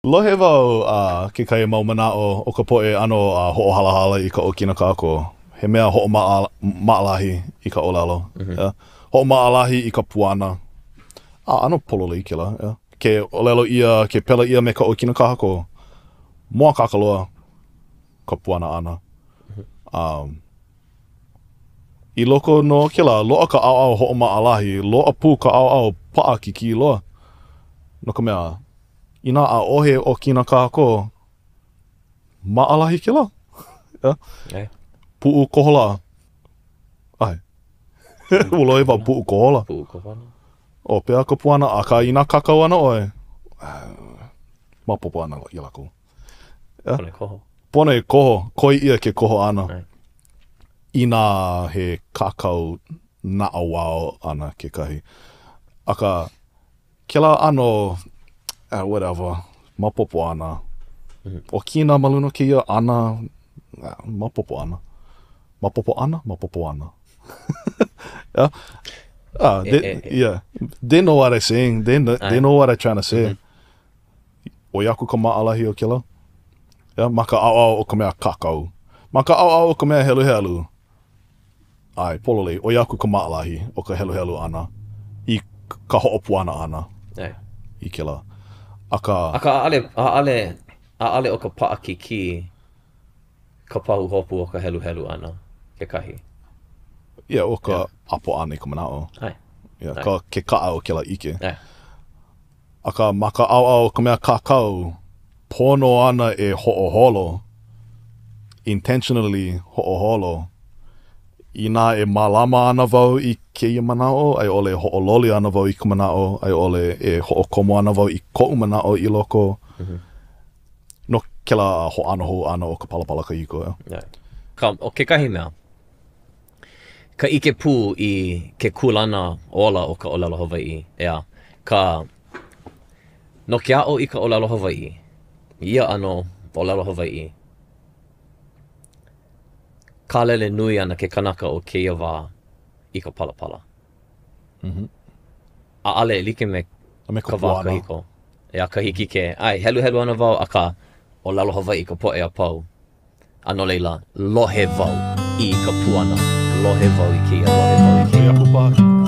Lohe wau a kekahi mau manaʻo o ka poʻe ʻano a hoʻohalahala i ka ʻokina kahakō, he mea hoʻomaʻalahi i ka ʻōlelo, yeah. Hoʻomaʻalahi i ka puana. A ʻano pololei kēlā, yeah. Ke ʻōlelo ʻia, ke pela ʻia me ka ʻokina kahakō, mōakāka loa ka puana ʻana. Um, I loko nō o kēlā, loaʻa ka ʻaoʻao hoʻomaʻalahi, loaʻa pū ka ʻaoʻao paʻakikī loa. No ka mea, inā ʻaʻohe ʻokina kahakō, maʻalahi kēlā. Yeah. Yeah. Puʻu koholā. ʻAe. Ua lohe wau puʻu kohola. Puʻu kohola. ʻO pehea ka puana, akā inā kākau ana ʻoe, maopopo ana iā lākou. Yeah. Pono e koho. Pono e koho, koi ʻia ke koho ʻana. Right. Inā he kākau naʻauao ʻana kekahi. Akā, kēlā ʻano, uh, whatever, maopopo ana. Mm -hmm. ʻOkina ma luna o kēia ʻana, uh, maopopo ana. Maopopo ana, maopopo ana. yeah. Uh, they, eh, eh, eh. yeah. They know what I'm saying. They know, they know what I'm trying to say. Mm -hmm. ʻOi aku ka maʻalahi o kēlā. Yeah, ma ka ʻaoʻao o ka mea kākau. Ma ka ʻaoʻao o ka mea heluhelu, ʻae, pololei, ʻoi aku ka maʻalahi o ka heluhelu ʻana i ka hoʻopuana ʻana ʻAe. i kēlā. Akā. Akā, ʻaʻole, ʻaʻole, ʻaʻole ʻo ka paʻakikī ka pahuhopu o ka heluhelu ʻana kekahi. Yeah, ʻo ka ʻapo ʻana i ka manaʻo. ʻAe. Yeah, ka, ke kaʻa o kēlā ʻike. ʻAe. Akā, ma ka ʻaoʻao o ka mea kākau, pono ana e hoʻoholo, intentionally hoʻoholo, inā e mālama ana wau i kēia manaʻo, a i ʻole e hoʻololi ana wau i ka manaʻo, a i ʻole e hoʻokomo ana wau i koʻu manaʻo i loko no kēlā hoʻāno hou ʻana o ka palapala kahiko. Yeah. Ka, ʻo kekahi mea, ka ʻike pū i ke kūlana ola o ka ʻōlelo Hawaiʻi, ʻeā, ka, no ke aʻo i ka ʻōlelo Hawaiʻi, i ia ʻano ʻōlelo Hawaiʻi, kālele nui ana ke kanaka o kēia wā i ka palapala. Mm -hmm. ʻAʻole e like me, me ka, ka wā kahiko. ʻEā, ka hiki ke, ʻae, heluhelu ana wau, akā, ʻōlelo Hawaiʻi ka poʻe a pau. A no laila, lohe wau i ka puana, lohe wau i kēia, lohe wau i kēia.